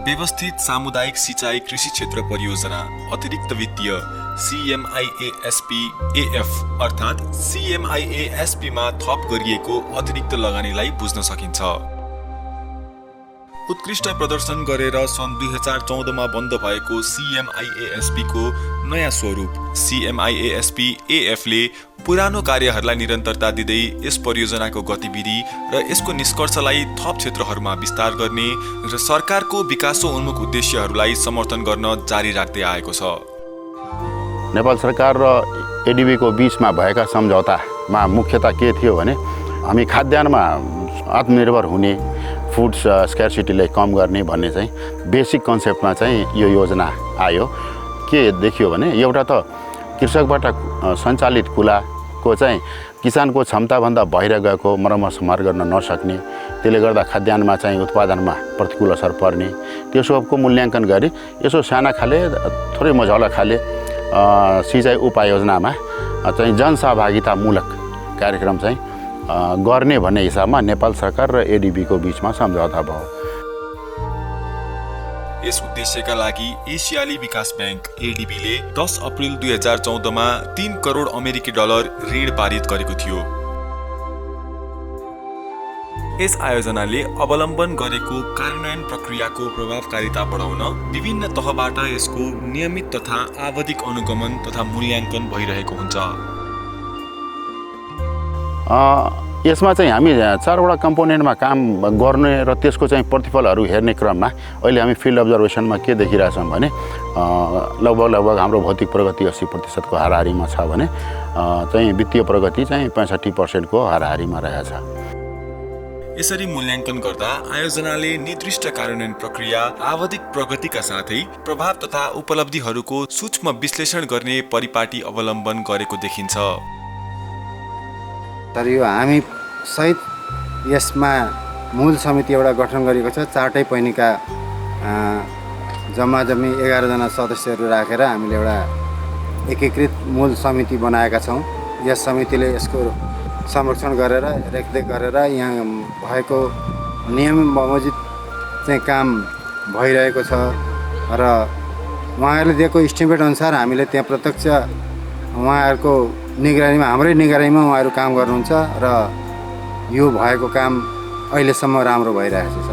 व्यवस्थित सामुदायिक सिंचाई कृषि क्षेत्र परियोजना अतिरिक्त वित्तीय CMIASP-AF अर्थात् CMIASP मा थप गरिएको अतिरिक्त लगानीलाई बुझ्न सकिन्छ। उत्कृष्ट प्रदर्शन गरेर सन् 2014 मा बन्द भएको CMIASP को नयाँ स्वरूप CMIASP-AF ले पुरानो कार्यहरूलाई निरन्तरता दिँदै यस परियोजनाको गतिविधि र यसको निष्कर्षलाई थप क्षेत्रहरूमा विस्तार गर्ने र सरकारको विकासोन्मुख उद्देश्यहरूलाई समर्थन गर्न जारी राख्दै आएको छ। नेपाल सरकार र एडीबी को बीचमा भएका सम्झौतामा मुख्यतः के थियो भने हामी खाद्यान्नमा आत्मनिर्भर हुने, फुड स्क्यार्सिटीलाई कम गर्ने भन्ने चाहिँ बेसिक कन्सेप्टमा चाहिँ यो योजना आयो। के देखियो भने एउटा त कृषकबाट सञ्चालित कुलाको चाहिँ किसानको क्षमताभन्दा बाहिर गएको मर्मसमार गर्न नसक्ने, त्यसले गर्दा खाद्यान्नमा चाहिँ उत्पादनमा प्रतिकूल असर पर्ने, त्यो सबको मूल्याङ्कन गरी यसो साना खाले थोरै मझौला खाले सिँचाइ उपयोजनामा चाहिँ जनसहभागितामूलक कार्यक्रम चाहिँ गर्ने भन्ने हिसाबमा नेपाल सरकार र एडीबी को बीचमा सम्झौता भयो। यस उद्देश्यका लागि एसियाली विकास ब्याङ्क एडीबी ले 10 अप्रिल 2014 मा 3 करोड अमेरिकी डलर ऋण पारित गरेको थियो। यस आयोजनाले अवलम्बन गरेको कार्यान्वयन प्रक्रियाको प्रभावकारिता बढाउन विभिन्न तहबाट यसको नियमित तथा आवधिक अनुगमन तथा मूल्याङ्कन भइरहेको हुन्छ। यसमा चाहिँ हामी 4वटा कम्पोनेन्टमा काम गर्ने र त्यसको चाहिँ प्रतिफलहरू हेर्ने क्रममा अहिले हामी फिल्ड अब्जर्भेसनमा के देखिरहेछौँ भने लगभग हाम्रो भौतिक प्रगति 80% को हाराहारीमा छ भने चाहिँ वित्तीय प्रगति चाहिँ 65% को हाराहारीमा रहेछ। यसरी मूल्याङ्कन गर्दा आयोजनाले निर्दिष्ट कार्यान्वयन प्रक्रिया, आवधिक प्रगतिका साथै प्रभाव तथा उपलब्धिहरूको सूक्ष्म विश्लेषण गर्ने परिपाटी अवलम्बन गरेको देखिन्छ। तर यो हामी सहित यसमा मूल समिति एउटा गठन गरेको छ। 4टै पैनीका जम्मा 11 जना सदस्यहरू राखेर हामीले एउटा एकीकृत मूल समिति बनाएका छौँ। यस समितिले यसको संरक्षण गरेर रेखदेख गरेर यहाँ भएको नियम बमोजिम चाहिँ काम भइरहेको छ र उहाँहरूले दिएको इस्टिमेट अनुसार हामीले त्यहाँ प्रत्यक्ष उहाँहरूको निगरानीमा, हाम्रै निगरानीमा उहाँहरू काम गर्नुहुन्छ र यो भएको काम अहिलेसम्म राम्रो भइरहेको छ।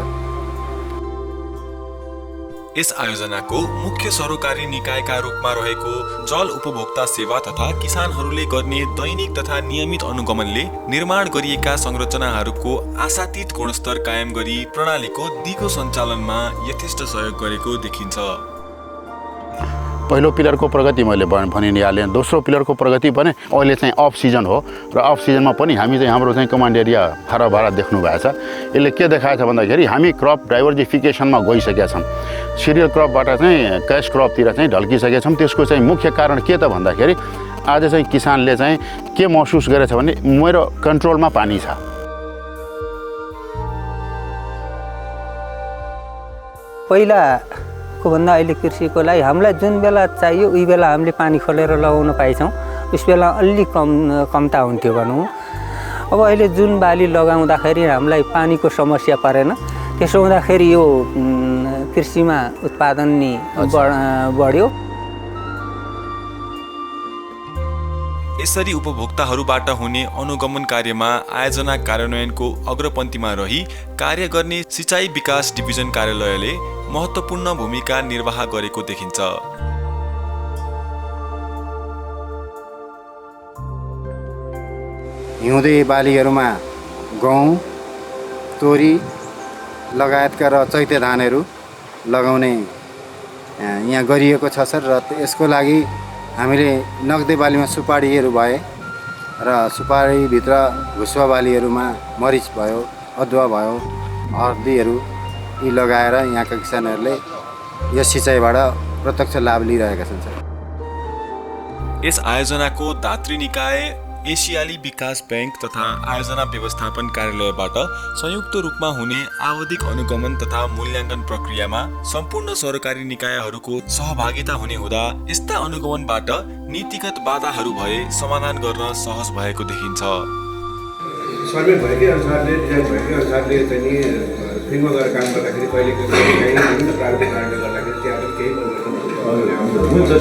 यस आयोजनाको मुख्य सरोकारी निकायका रूपमा रहेको जल उपभोक्ता सेवा तथा किसानहरूले गर्ने दैनिक तथा नियमित अनुगमनले निर्माण गरिएका संरचनाहरूको आशातीत गुणस्तर कायम गरी प्रणालीको दिगो सञ्चालनमा यथेष्ट सहयोग गरेको देखिन्छ। पहिलो पिलरको प्रगति मैले भनिहालेँ। दोस्रो पिलरको प्रगति पनि अहिले चाहिँ अफ सिजन हो र अफ सिजनमा पनि हामी चाहिँ हाम्रो चाहिँ कमान्ड एरिया हराभरा देख्नु भएको छ। यसले के देखाएको छ भन्दाखेरि हामी क्रप डाइभर्सिफिकेसनमा गइसकेका छौँ। सिरियल क्रपबाट चाहिँ क्यास क्रपतिर चाहिँ ढल्किसकेका छौँ। त्यसको चाहिँ मुख्य कारण के त भन्दाखेरि आज चाहिँ किसानले चाहिँ के महसुस गरेछ भने मेरो कन्ट्रोलमा पानी छ। पहिला को भन्दा अहिले कृषिको लागि हामीलाई जुन बेला चाहियो उही बेला हामीले पानी खोलेर लगाउन पाइछौँ। उस बेला अलि कमता हुन्थ्यो भनौँ। अब अहिले जुन बाली लगाउँदाखेरि हामीलाई पानीको समस्या परेन। त्यसो हुँदाखेरि यो कृषिमा उत्पादन नि बढ्यो। यसरी उपभोक्ताहरूबाट हुने अनुगमन कार्यमा आयोजना कार्यान्वयनको अग्रपन्थीमा रही कार्य गर्ने सिंचाई विकास डिभिजन कार्यालयले महत्त्वपूर्ण भूमिका निर्वाह गरेको देखिन्छ। हिउँदे बालीहरूमा गहुँ, तोरी लगायतका र चैते धानहरू लगाउने यहाँ गरिएको छ सर। र यसको लागि हामीले नगदे बालीमा सुपारीहरू भए र सुपारीभित्र भुसुवा बालीहरूमा मरिच भयो, अदुवा भयो, हर्दीहरू यी लगाएर यहाँका किसानहरूले यस सिँचाइबाट प्रत्यक्ष लाभ लिइरहेका छन् सर। यस आयोजनाको दात्री निकाय एसियाली विकास ब्याङ्क तथा आयोजना व्यवस्थापन कार्यालयबाट संयुक्त रूपमा हुने आवधिक अनुगमन तथा मूल्याङ्कन प्रक्रियामा सम्पूर्ण सरकारी निकायहरूको सहभागिता हुने हुँदा यस्ता अनुगमनबाट नीतिगत बाधाहरू भए समाधान गर्न सहज भएको देखिन्छ। सर्वे भएकै अनुसारले डिजाइन भएकै अनुसारले चाहिँ फिल्डमा गएर काम गर्दाखेरि कहिले विभिन्न प्राविधिक कारणले गर्दाखेरि त्यहाँ पनि केही परिवर्तन हुन्छ।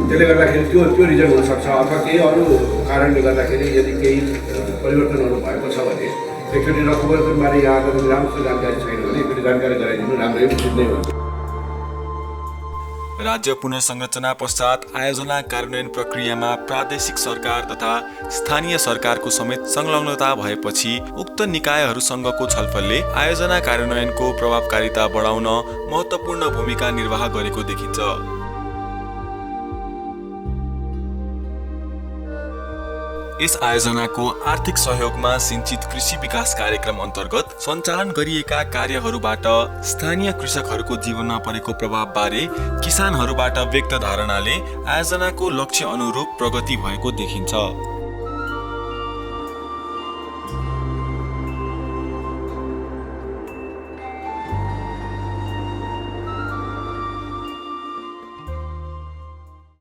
त्यसले गर्दाखेरि त्यो रिजन हुनसक्छ अथवा केही अरू कारणले गर्दाखेरि यदि केही परिवर्तनहरू भएको छ भने एकचोटि रकमको बारे यहाँको राम्रो जानकारी छैन भने एकचोटि जानकारी गराइदिनु राम्रै उचित नै हुन्छ। राज्य पुनर्संरचना पश्चात आयोजना कार्यान्वयन प्रक्रियामा प्रादेशिक सरकार तथा स्थानीय सरकारको समेत संलग्नता भएपछि उक्त निकायहरूसँगको छलफलले आयोजना कार्यान्वयनको प्रभावकारिता बढाउन महत्त्वपूर्ण भूमिका निर्वाह गरेको देखिन्छ। यस आयोजनाको आर्थिक सहयोगमा सिंचित कृषि विकास कार्यक्रम अन्तर्गत सञ्चालन गरिएका कार्यहरूबाट स्थानीय कृषकहरूको जीवनमा परेको प्रभावबारे किसानहरूबाट व्यक्त धारणाले आयोजनाको लक्ष्य अनुरूप प्रगति भएको देखिन्छ।